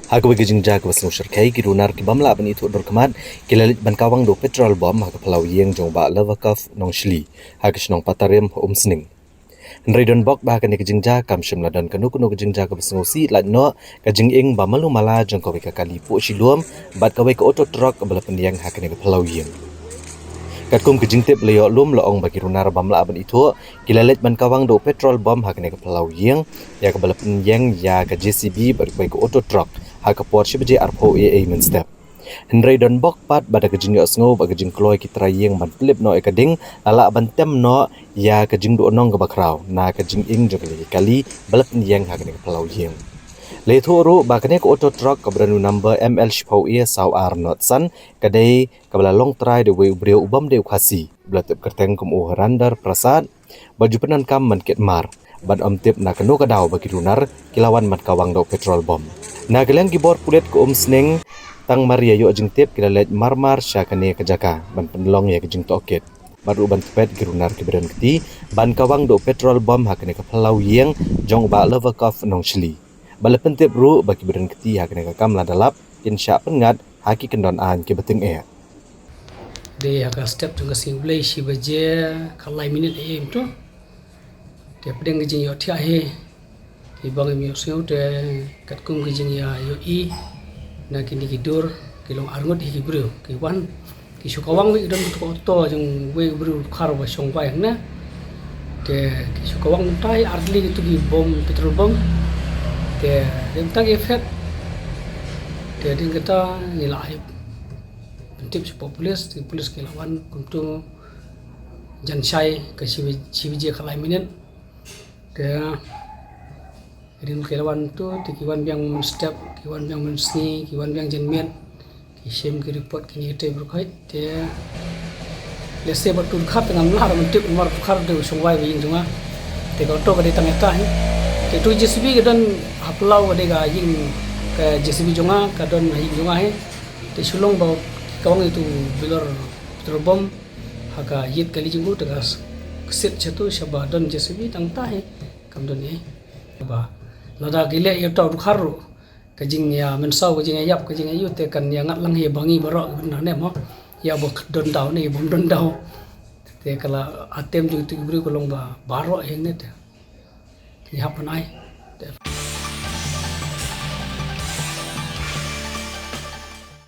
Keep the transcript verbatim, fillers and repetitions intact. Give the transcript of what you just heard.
Ha kawei ka jingjia kaba sngewsarkhei, ki runar ki bym lah ban ithuh dur khmat ki la leit ban kawang da u petrol bom ha ka phyllaw ïing jong u Bah Lovercuff Nongshli ha ka shnong Patarim, Umsning. Hynrei donbok ba ha kane ka jingjia kam shym la don kano kano ka jingjia kaba sngewsih lait noh ka jinging ba malu mala jong kawei ka kali puh shilum bad kawei ka auto truck kaba la pynïeng ha kane ka phyllaw ïing. Katkum ka jingtip la ïoh lum, la ong ba ki runar bym lah ban ithuh ki la leit ban kawang da u petrol bom ha kane ka phyllaw ïing ïa kaba la pynïeng ïa ka J C B bad kawei ka auto truck ha ka por shi baje arphew A A mynstep. Hynrei donbok pat ba da ka jingïohsngew bad ka jingkloi ki trai ïing ban pynlip noh ïa ka ding, la lah ban tem noh ïa ka jingduhnong kaba khraw na ka jinging jong kane ka kali ba la pynïeng ha kane ka phyllaw ïing. La ïathuh ruh ba kane ka auto truck kaba don u number M L shiphew A saw ar not san ka dei kaba la long trai da uwei u briew u bym dei u Khasi ba la tip kyrteng kum u Herander Prasad, ba ju pyndonkam ban kit mar bad ym tip na kano ka daw ba ki runar ki la wan ban kawang da u petrol bom. Na ka liang ki bor pulit ka Umsning, tang mar ïa ïoh jingtip ki la leit marmar sha kane ka jaka ban pynlong ïa ka jingtohkit bad ruh ban thepet ki runar kiba don kti ban kawang da u petrol bom ha kane ka phyllaw ïing jong u Bah Lovercuff Nongshli. Bad la pyntip ruh ba kiba don kti ha kane ka kam lada lap kin shah pynngat ha ki kyndon aiñ kiba tyngeh. Dei ha ka step jong ka sngi U Blei, shi baje khatlai minit A M to. Te pdeng ka jingïohthiah hi, kiba ngim ïohsngew te katkum ka jingïaid ïohi na kine ki dur, ki long arngut hi ki briew ki wan. Ki shu kawang wei, ki don tu ka auto jong wei u briew dkhar ba shong wai hangne. Te ki shu kawang mynta hi ar tylli kitu ki bom, petrol bom. Te dei mynta ki phet. Te dei kata ngi la ai pyntip sha pulit, ki pulit ki la wan kumtu jan shai ka shi baje, shi baje khatlai minit. Te rin ki la wan tu, te ki wan biang mynstep, ki wan biang mynsngi, ki wan biang janmiet, ki shim ki report kine ki tei baroh khoit, te lehse bad u dkhar te ngam lah ban tip namar u dkhar u dei u shong wai ba ïing jong nga. Te ka auto ka dei tang ïa kata hi. Te tu J C B ka don ha phyllaw ka dei ka ïing ka J C B jong nga, ka don ha ïing jong nga hi. Te shu long ba ki kawang ïa tu bilor petrol bom ha ka ïit kali jong u, te ka ksit sha tu shaba don J C B tang ta hi. Kam don ei ba lada ki leh ïa uta u dkhar ruh, ka jingïamynsaw, ka jingïaïap, ka jingïaïu te kan ïangat lang hi ba ngi baroh kiba don hangne mo, ïa ba don daw ne ïa bym don daw. Te ka la atem jong tu ki briew ka long ba baroh hi ne te ngi hap ban ai. Te